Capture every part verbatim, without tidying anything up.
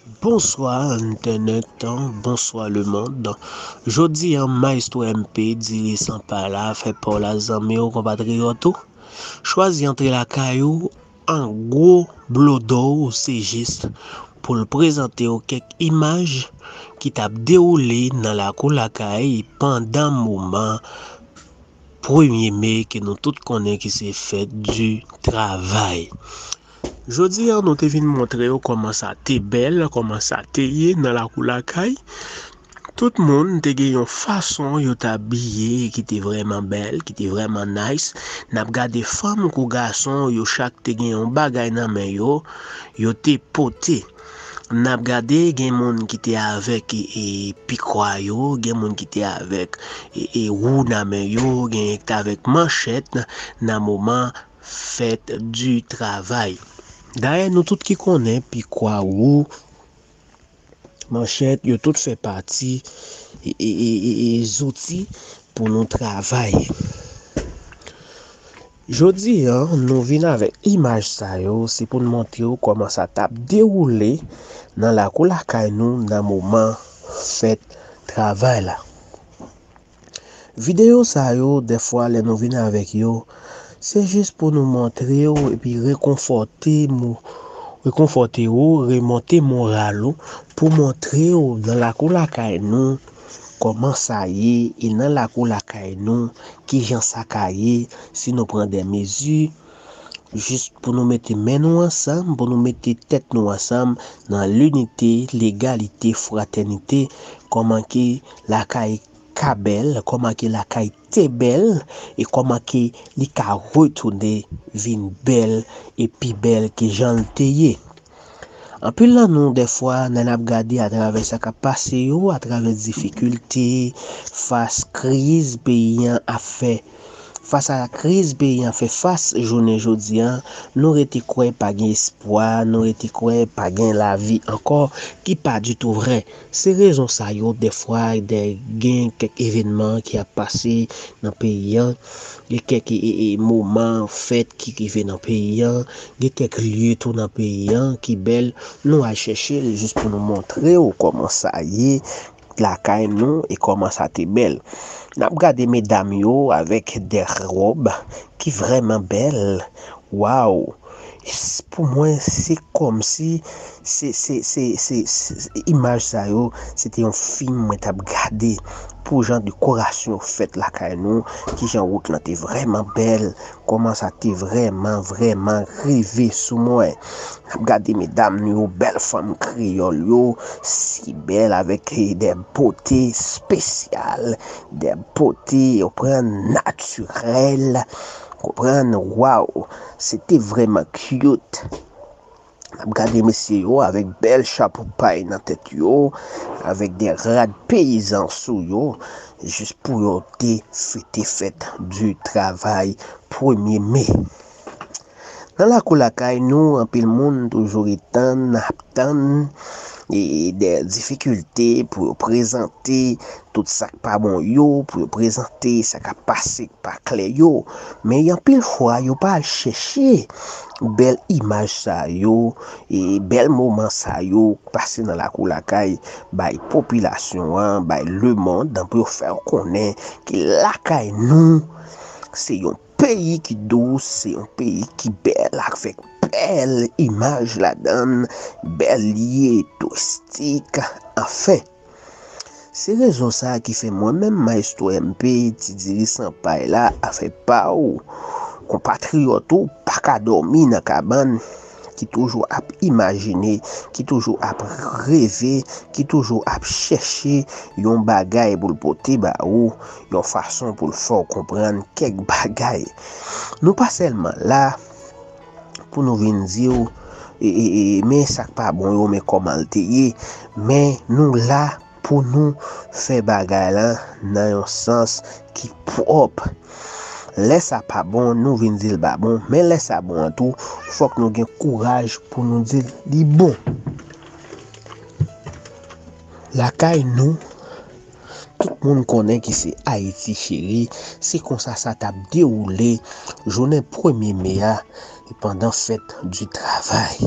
Bonswa entènèt, bonswa lemonn. Jodi a, Maestro M P, Dirisan Pala, fè pa w la zanmi w, konpatriyòt ou. Chwazi antre lakay ou, an gwo blodo w, se jis pou l prezante w kèk imaj ki t ap dewoule nan lakou lakay pandan moman premye me ke nou tout konnen ki se fèt di travay. Jodi a, nou te vin montre w kòman sa te bèl, kòman sa te ye nan lakou lakay. Tout moun te gen yon fason yo t abiye ki te vrèman bèl, ki te vrèman nice. N ap gade fanm kou gason, yo chak te gen yon bagay nan men yo, yo te pote. N ap gade, gen moun ki te avèk e, e, pikwa yo, gen moun ki te avèk e, e, wou nan men yo, gen ki te avèk manchèt nan moman fèt di travay. Dayè, nou tout ki konnen pikwa, wou, manchèt, yo tout fè pati e, e, e, e, e zouti pou nou travay. Jodi a, nou vin avèk imaj sa yo, se pou n montre w kòman sa t ap dewoule nan lakou lakay nou nan moman fèt travay la. Videyo sa yo, dèfwa, lè nou vin avèk yo, se jis pou nou montre w epi rekonfòte mou-, rekonfòte w, remonte moral ou, pou montre w nan lakou lakay nou kòman sa ye, e nan lakou lakay nou, kijan sa ka ye, si nou pran de mezi, jis pou nou mete men nou ansanm, pou nou mete tèt nou ansanm nan linite, legalite, fratènite, kòman ke lakay ka bèl, kòman ke lakay te bèl, e kòman ke li ka retounen vin bèl e pi bèl ke jan l te ye. Anpil nan nou, dèfwa, nan n ap gade atravè sa k ap pase yo, atravè difikilte, fas kriz peyi an ap fè, fas a kriz peyi an fè fas jounen jodi an, nou rete kwè pa gen espwa, nou rete kwè pa gen lavi ankò, ki pa ditou vrè. Se rezon sa yo, dèfwa, de gen kèk evènman ki ap pase nan peyi an, gen kèk e, e, e, moman, fèt ki rive nan peyi an, gen kèk lye tou nan peyi an ki bèl. Nou al chèche l jis pou nou montre w kòman sa ye lakay nou e kòman sa te bèl. N ap gade medam yo avèk de wòb ki vrèman bèl. Waw! S-, pou mwen, se kòmsi se, se, se, se, se, imaj sa yo, se te yon fim mwen t ap gade pou jan dekorasyon fèt lakay nou, kijan wout lan te vrèman bèl, kòman sa te vrèman, vrèman rive sou mwen. N ap gade medam nou yo, bèl fanm kreyòl yo, si bèl avèk de bote espesyal, de bote, yo pran natirèl, konprann, waw, se te vrèman cute. N ap gade mesye yo avèk bèl chapo pay nan tèt yo, avèk de rad peyizan sou yo, jis pou yo te fete fèt di travay premye me. Nan lakou lakay nou, anpil moun toujou ret tann, ap tann, e, de difikilte pou yo prezante tout sa k pa bon yo, pou yo prezante sa k ap pase k pa klè yo. Men anpil fwa, yo pa al chèche bèl imaj sa yo, e bèl moman sa yo k pase nan lakou lakay, bay popilasyon an, bay lemonn an, pou yo fè yo konnen ke lakay nou, se yon peyi ki dous, se yon peyi ki bèl, avèk bèl imaj ladan l, bèl lye touristik, anfen. Se rezon sa a ki fè mwen menm, Maestro M P, Ti Dirisan Pay la, afè pa w, konpatriyòt ou pa ka dòmi nan kabann, ki toujou ap imajine, ki toujou ap reve, ki toujou ap chèche yon bagay pou l pote ba ou, yon fason pou l fè w konprann kèk bagay. Nou pa sèlman la pou nou vin di w, e, e, e, men sa k pa bon yo, men kòman l te ye, men nou la pou nou fè bagay la nan yon sans ki pwòp. Lè sa pa bon, nou vin di l pa bon, men lè sa bon an tou, fòk nou gen kouraj pou nou di l li bon. Lakay nou, tout moun konnen ki se Ayiti cheri, se konsa sa t ap dewoule jounen premye me a, pandan fèt di travay.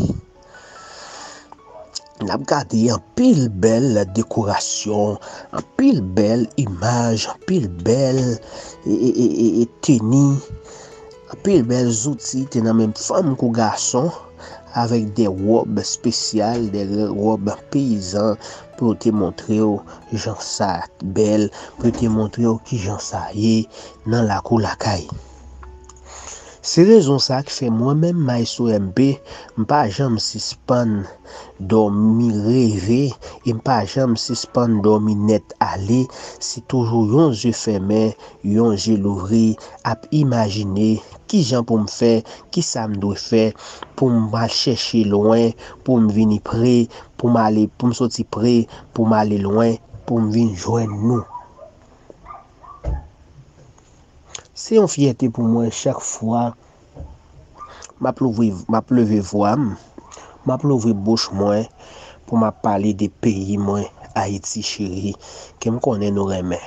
N ap gade anpil bèl dekorasyon, anpil bèl imaj, anpil bèl e, e, e, e, e teni, anpil bèl zouti te nan men fanm kou gason, avèk de wòb espesyal, de wòb peyizan, pou yo te montre w jan sa bèl, pou yo te montre w kijan sa ye nan lakou lakay. Se rezon sa ki fè mwen menm, Maestro M P, m pa janm sispann dòmi reve e m pa janm sispann dòmi nèt ale. Se toujou yon zye fèmen, yon zye louvri, ap imajine kijan pou m fè, kisa m dwe fè pou m al chèche lwen, pou m vini pre, pou m ale, pou m soti pre, pou m ale lwen, pou m vin jwenn nou. Se yon fyète pou mwen chak fwa m ap louvri, m ap leve vwa m, m ap louvri bouch mwen pou m ap pale de peyi mwen, Ayiti cheri, ke m konnen nou renmen.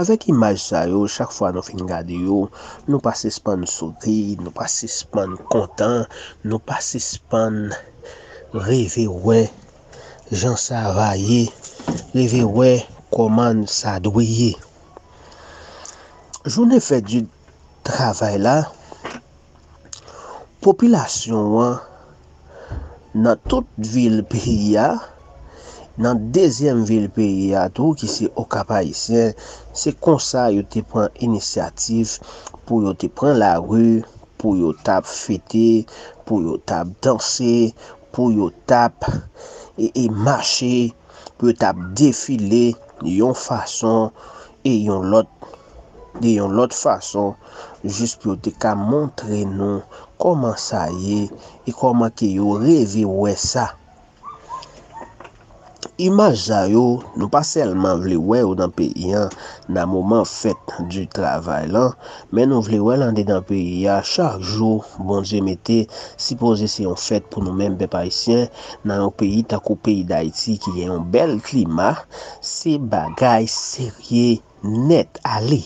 Avèk imaj sa yo, chak fwa nou fin gade yo, nou pa sispann souri, nou pa sispann kontan, nou pa sispann reve wè jan sa va ye, reve wè kòman sa dwe ye. Jounen fèt di travay la, popilasyon an nan tout vil peyi a, nan dezyèm vil peyi a tou, ki se Okap Ayisyen, se konsa yo te pran inisyativ pou yo te pran lari, pou yo t ap fete, pou yo t ap danse, pou yo t ap e, e mache, pou yo t ap defile yon fason e yon lòt, de yon lòt fason, jis pou yo te ka montre nou kòman sa ye e kòman ke yo reve wè sa. Imaj sa yo, nou pa sèlman vle wè yo nan peyi an, nan moman fèt di travay lan, men nou vle wè l andedan peyi a chak jou Bondye mete. Sipoze se yon fèt pou nou menm pèp ayisyen, nan yon peyi tankou peyi Dayiti ki gen yon bèl klima, se bagay serye nèt ale.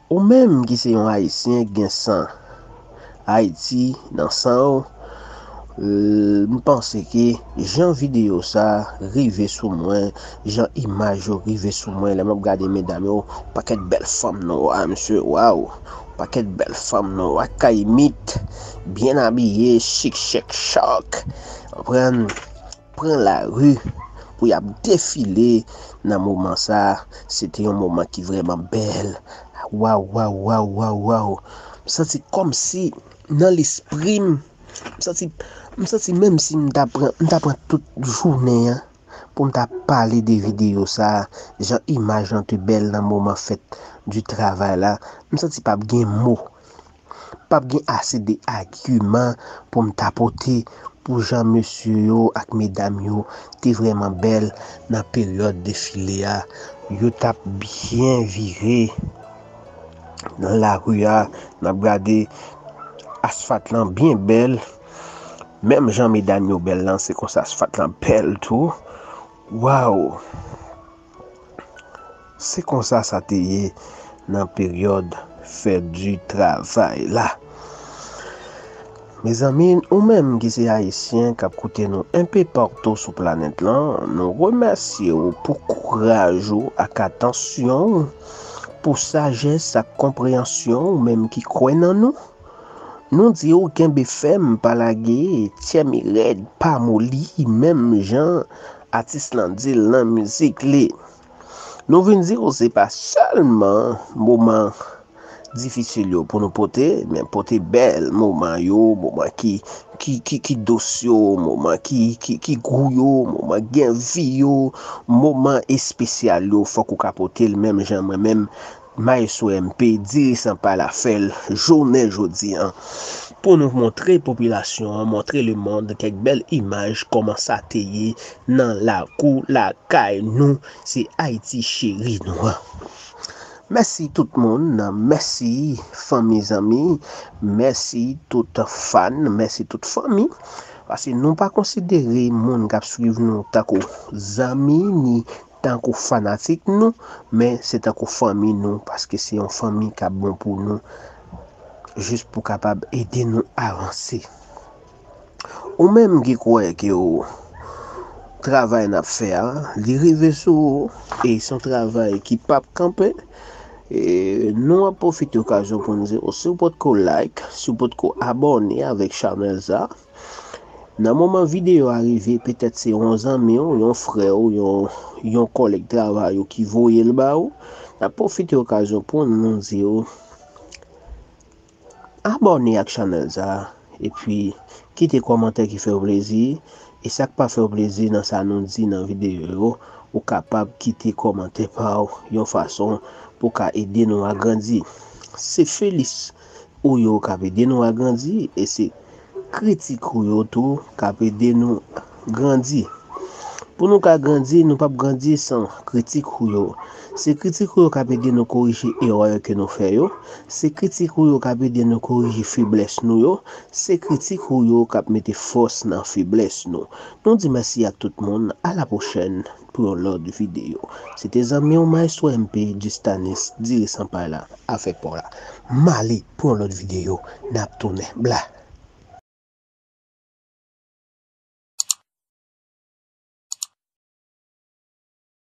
Ou menm ki se yon Ayisyen ki gen san Ayiti nan san w, l-, m panse ke jan videyo sa rive sou mwen, jan imaj yo rive sou mwen, lè m ap gade medam yo, pakèt bèl fanm nwa, mesye, waw, pakèt bèl fanm nwa, kayimit, byen abiye, chik, chèk, chòk, konprann? Pran lari pou y ap defile nan moman sa a. Se te yon moman ki vrèman bèl. Waw, waw, waw, waw, waw. M santi kòmsi nan lespri m, m santi, m santi menm si m ta pran, m ta pran tout jounen an pou m ta pale de videyo sa a, jan imaj lan te bèl nan moman fèt di travay la. M santi p ap gen mo. P ap gen ase de agiman pou m ta pote pou jan mesye yo ak medam yo te vrèman bèl nan peryòd defile a. Yo t ap byen vire nan lari a. N ap gade asfalt lan byen bèl. Menm jan medam yo bèl lan, se konsa asfalt lan bèl tou. Waw! Se konsa sa te ye nan peryòd fèt di travay la. Mezanmi, ou menm ki se Ayisyen k ap koute nou enpe patou sou planèt lan, nou remèsye w pou kouraj ou ak atansyon w, pou sajès ak konpreyansyon ou menm ki kwè nan nou. Nou di w kenbe fèm, pa lage, tchèmi rèd, pa moli, menm jan atis lan di l nan mizik li. Nou vin di w se pa sèlman moman difisil yo pou nou pote, men pote bèl moman yo, moman ki, ki, ki, ki dous yo, moman ki, ki, ki gou yo, moman gen vi yo, moman espesyal yo, fòk ou ka pote l menm jan mwen menm, Maestro M P, dirijan pa l a fè l jounen jodi an. Pou nou montre popilasyon an, montre lemonn kèk bèl imaj kòman sa te ye nan lakou lakay nou, se Ayiti cheri nou an. Mèsi tout moun, mèsi fanmi zanmi, mèsi tout fan, mèsi tout fanmi. Paske nou pa konsidere moun k ap swiv nou tankou zanmi ni tankou fanatik nou, men se tankou fanmi nou, paske se yon fanmi k ap bon pou nou. jis pou kapab ede nou avanse. Ou menm ki kwè ke w travay n ap fè a, li rive sou ou, e se yon travay ki p ap kanpe. E nou ap pwofite okazyon pou n di w, si w potko like, si w potko abòne avèk chanèl sa, nan moman videyo a rive, petèt se yon zanmi w, yon frè w, yon, yon kòlèg travay ou ki voye l ba ou, n ap pwofite okazyon pou nou di w, abòne ak chanèl sa, epi kite kòmantè ki fè w plezi, e sa k pa fè w plezi nan sa nou di nan videyo yo, ou kapab kite kòmantè pa w yon fason pou ka ede nou agrandi. Se felis ou yo k ap ede nou agrandi, e se kritik ou yo tou k ap ede nou grandi. Pou nou ka grandi, nou p ap grandi san kritik ou yo. Se kritik ou yo k ap ede nou korije erè ke nou fè yo. Se kritik ou yo k ap ede nou korije feblès nou yo. Se kritik ou yo k ap mete fòs nan feblès nou. Nou di mèsi ak tout moun. A la pwochèn pou yon lòt videyo. Se te zanmi w Maestro M P Distanis, dirijan pa la, avèk pa w la. M ale pou yon lòt videyo. N ap tounen. Bla.